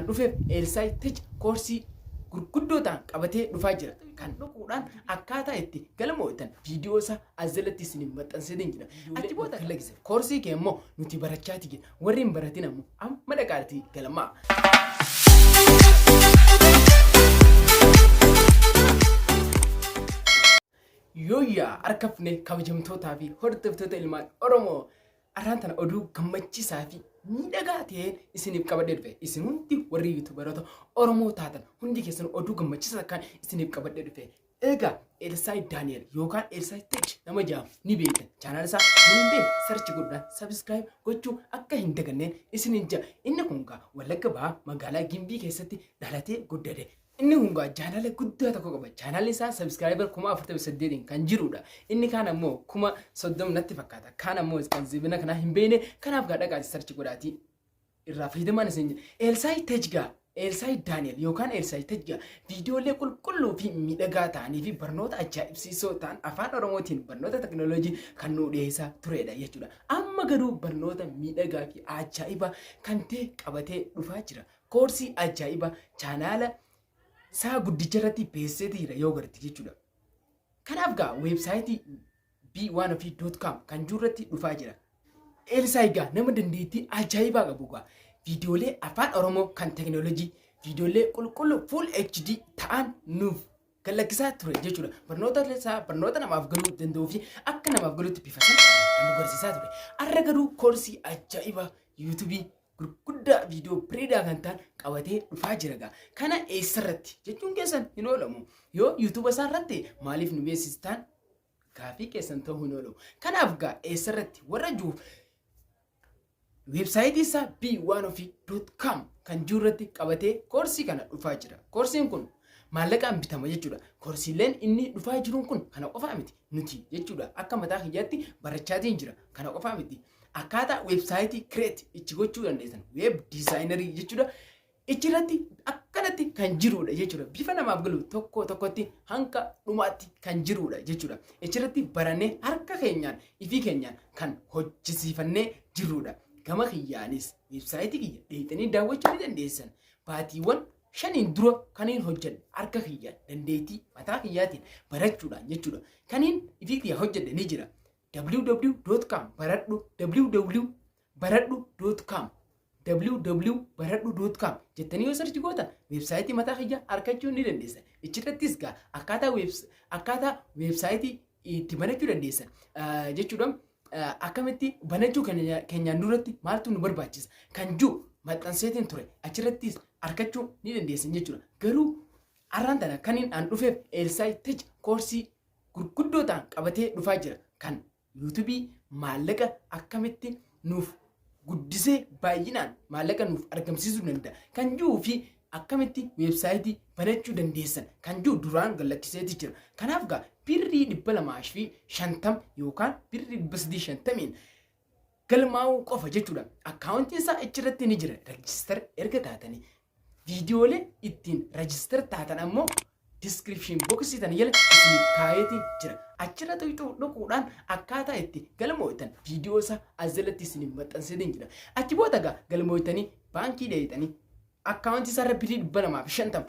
An dhufeef Eelsaay Tech koorsii gurguddoo ta'an qabatee dhufaa jira. Kan dhuquudhaan akkaataa itti galmooftan viidiyoo isaa as jalatti isiniif maxxanseetiin jira. Achi booda kan lakkise koorsii kee immoo nuti barachaati jira. Warri hin baratin ammoo amma dhaqaatii galmaa. Yooyyaa harka fuunee kabajamtootaa fi hordoftoota ilmaan Oromoo, arraan tana oduu gammachiisaa fi miidhagaa ta'een isiniif qabadhee dhufe. Isin hundi warri yuutuubaroota Oromoo taatan hundi keessan oduu gammachiisaa kan isiniif qabadhee dhufe. Egaa Elsaay Daani'el yookaan Elsaay Tech nama jedhamu ni beektan. Chaanaal isaa nu hin beekne search godhuudhaan subscribe gochuu akka hin daganneen isiniin jedha. Inni kun gaa Wallagga Bahaa magaalaa Gimbii keessatti dhalatee guddate. Inni kun gaa chaanaala guddaa tokko qaba. Chaanaalli isaa subscriber 48,000 kan jirudha. Inni kaan ammoo 30,000 natti fakkaata. Kaan ammoo kan zibina kanaa hin beekne, kanaaf gaa dhaqaati search godhaatii irraa fayyadamaan isin jedha. Eelsaay Tejgaa, Eelsaay Daani'el yookaan Eelsaay Tejgaa viidiyoolee qulqulluu fi miidhagaa ta'anii fi barnoota ajaa'ibsiisoo ta'an afaan Oromootiin barnoota teknooloojii kan nu dhiyeessaa turedha jechuudha. Amma garuu barnoota miidhagaa fi ajaa'ibaa kan ta'e qabatee dhufaa jira. Koorsii ajaa'ibaa chaanaala isaa guddicha irratti beeksiseeti jira yoo garte jechuudha. Kanaaf gaa weebsaayitii b1ofii.com kan jiru irratti dhufaa jira. Eelsaay gaa nama dandeettii ajaa'ibaa qabu gaa viidiyoolee afaan Oromoo kan teknooloojii viidiyoolee qulqulluu full HD ta'an nuuf gallakkisaa ture jechuudha. Barnoota isaa barnoota namaaf galuu danda'uu fi akka namaaf galutti bifa salphaadhaan kan nu barsiisaa ture. Har'a garuu koorsii ajaa'ibaa yuutuubii gurguddaa viidiyoo bareedaa kan ta'an qabatee dhufaa jira gaa. Kana eessarratti jechuun keessan hin oolamu. Yoo yuutuuba isaa irratti maaliif nu beeksistaan gaafii keessan ta'uu hin oolu. Kanaaf gaa eessarratti warra jiruuf weebsaayitii isaa b1ofii.com kan jiru irratti qabatee koorsii kana dhufaa jira. Koorsiin kun maallaqaan bitama jechuudha. Koorsiileen inni dhufaa jiruun kun kana qofaa miti nuti jechuudha. Akka mataa kiyyaatti barachaatiin jira. Kana qofaa miti. Akkaataa weebsaayitii create itti gochuu dandeessan web designerii jechuudha. Ichirratti akkanatti kan jirudha jechuudha. Bifa namaaf galu tokko tokkotti hanga dhumaatti kan jirudha jechuudha. Ichirratti barannee harka keenyaan ifii keenyaan kan hojjisiifannee jirrudha. Gama kiyyaanis weebsaayitii kiyya dheeyxanii daawwachuu ni dandeessan. Baatiiwwan 5n dura kaniin hojjedhe harka kiyyaan dandeettii mataa kiyyaatiin barachuudhaan jechuudha. Kaniin ifii kiyya hojjedhe ni jira. www.com baradhu www baradhu.com www baradhu.com jettanii yoo search gootan weebsaayitii mataa kiyya argachuu ni dandeessan. Ichirrattis gaa akkaataa weebsaayitii itti banachuu dandeessan jechuudha. Akkamitti banachuu keenyaan duratti maaltu nu barbaachisa kan jiru maxxanseetiin ture, achirrattis argachuu ni dandeessan jechuudha. Garuu har'aan tana kan inni aan dhufeef Eelsaay Tech koorsii gurguddoo ta'an qabatee dhufaa jira. Kan yuutuubii maallaqa akkamitti nuuf guddisee baay'inaan maallaqa nuuf argamsiisuu danda'a kan jiruu fi akkamitti weebsaayitii banachuu dandeessan kan jiru duraan gallakkiseeti jira. Kanaaf gaa birrii 250 yookaan birrii 350n galmaa'uu qofa jechuudha. Akkaawuntiin isaa achirratti ni jira. Register erga taatanii viidiyoolee ittiin register taatan ammoo description boxii tana jala isiniif kaayeetiin jira. Achirra tuqxuu dhuquudhaan akkaataa itti galmooftan viidiyoo isaa as jalatti isiniif maxxanseetiin jira. Achi booda gaa galmooftanii baankii dheeyxanii akkaawuntii isaarra birrii 250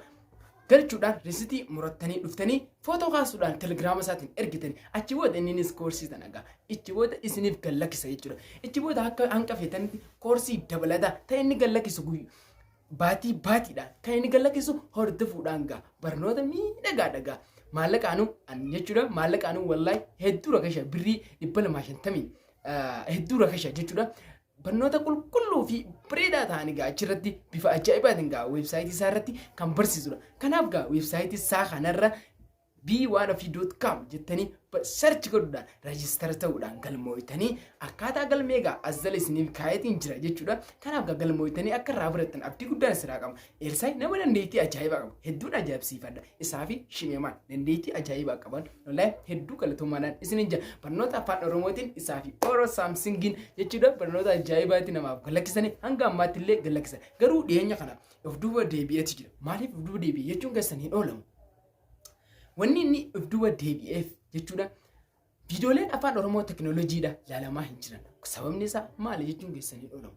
galchuudhaan risitii murattanii dhuftanii footoo kaasuudhaan telegiraama isaatiin ergitanii achi booda inninis koorsii sana gaa ichi booda isiniif gallakkisa jechuudha. Ichi booda akka hanqa feetanitti koorsii dabalataa ta'e inni gallakkisu guyyu baatii baatiidhaan kan inni gallakkisu hordofuudhaan gaa barnoota miidhagaadha gaa maallaqaanuu an jechuudha, maallaqaanuu wallaahi hedduu rakasha, birrii 250 hedduu rakasha jechuudha. Barnoota qulqulluu fi bareedaa ta'anii gaa achirratti bifa ajaa'ibaatiin gaa weebsaayitii isaa irratti kan barsiisudha. Kanaaf gaa weebsaayitii isaa kanarra b1ofii.com jettanii search godhuudhaan register ta'uudhaan galmooytanii akkaataa galmee gaa as jala isiniif kaayetiin jira jechuudha. Kanaaf gaa galmooytanii akka irraa barattan abdii guddaan isiraa qaba. Eelsaay nama dandeettii ajaa'ibaa qabu. Hedduun ajaa'ibsiifadha. Isaa fi Shimeemaan dandeettii ajaa'ibaa qaban. Wallaahi hedduu galatoomaadhaan isiniin jira. Barnoota afaan Oromootiin isaa fi Oro Saamsingiin jechuudha barnoota ajaa'ibaatti namaaf galakkisanii hanga ammaatti illee galakkisan. Garuu dhiyeenya kana of duuba deebi'eetu jira. Maaliif of duuba deebi'e jechuun keessan hin oolamu. Wanni inni of duuba deebi'eef jechuudha. Viidiyooleen afaan Oromoo teknooloojiidha ilaalamaa hin jiran. Sababni isaa maali jechuun keessan hin oolamu.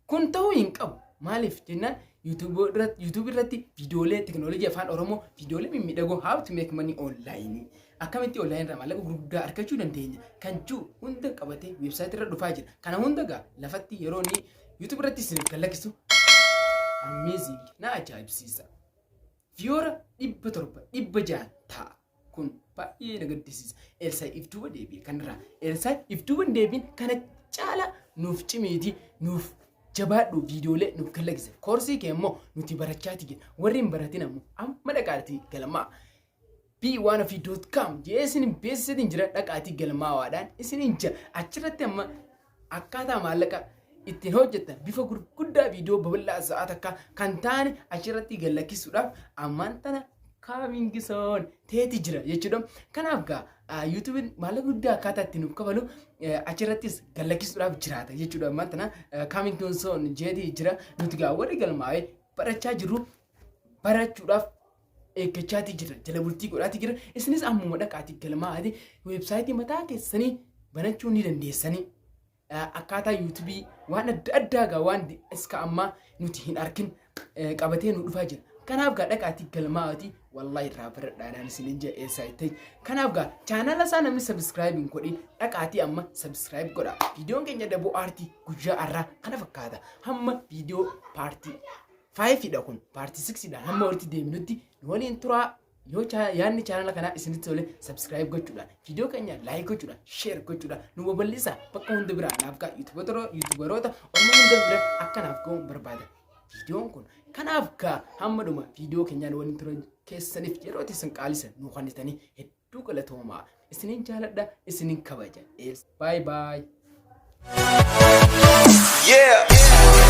Kun ta'uu hin qabu. Maaliif jennaan, YouTube irratti viidiyoolee teknooloojii afaan Oromoo, viidiyoolee mimmiidhagoo, how to make money online, akkamitti online irraa maallaqa gurguddaa argachuu dandeenya kan jiru hunda qabatee website irra dhufaa jira. Kana hunda gaa lafatti yeroo inni YouTube irratti isiniif kalaqqisu amazing, na ajaa'ibsiisa. Viewer 700, 600 ta'a. Kun baay'ee na gaddisiisa. Elsaa, if duuba deebi'e kanarraa. Elsaa, if duuba hin deebiin, kana caala nuuf cimiiti, nuuf jabaadhu, viidiyoolee nuuf kalaqqise. Koorsii kee immoo nuti barachaati jira. Warri hin baratin ammoo amma dhaqaatii galmaa. b1ofii.com jee isin beeksisatiin jira, dhaqaatii galmaawaadhaan isin jira. Achirratti amma akkaataa maallaqa ittiin hojjettan bifa gurguddaa, viidiyoo babal'aa sa'aa takka kan taane achirratti gallakkisuudhaaf ammaan tana coming soon teeti jira jechuudha. Kanaaf gaa YouTubeiin maallaqa guddaa akkaataa ittiin nuuf kafalu achirrattis gallakkisuudhaaf jiraata jechuudha. Ammaan tana coming soon jeetii jira. Nuti gaa warri galmaa'ee barachaa jirru barachuudhaaf eeggachaatii jira. Jala bultii godhaatii jira. Isinis ammuma dhaqaatii galmaa'atii website mataa keessanii banachuu ni dandeessanii. Akkaataa YouTubeii waan adda addaa gaa waan iska ammaa nuti hin argin qabatee nu dhufaa jira. Kanaaf gaa dhaqaatii galmaa'atii wallahi irraa baradhaadhaan isinin jira eessaa itti. Kanaaf gaa chaanala isaa namni subscribe hin godhin dhaqaatii amma subscribe godha. Viidiyoon keenya Daboo Aartii guyyaa har'aa kana fakkaata. Hamma viidiyoo part fiveiidha, kun part sixiidha. Hamma walitti deemnutti nu waliin turaa. Yoo yaadni chaanala kanaa isinitti tole, subscribe gochuudhaan, viidiyoo keenya like gochuudhaan, share gochuudhaan nu babal'isaa. Bakka hunda biraa naaf ga'a, YouTuberoota Oromoo hunda bira akka naaf ga'uun barbaada viidiyoon kun. Kanaaf gaa hamma dhuma viidiyoo keenyaan waliin turan keessaniif, yeroo isin qaalisan nu kennitanii, hedduu galatoomaa. Isiniin jaaladha, isiniin kabaja. Bye bye. Yeah.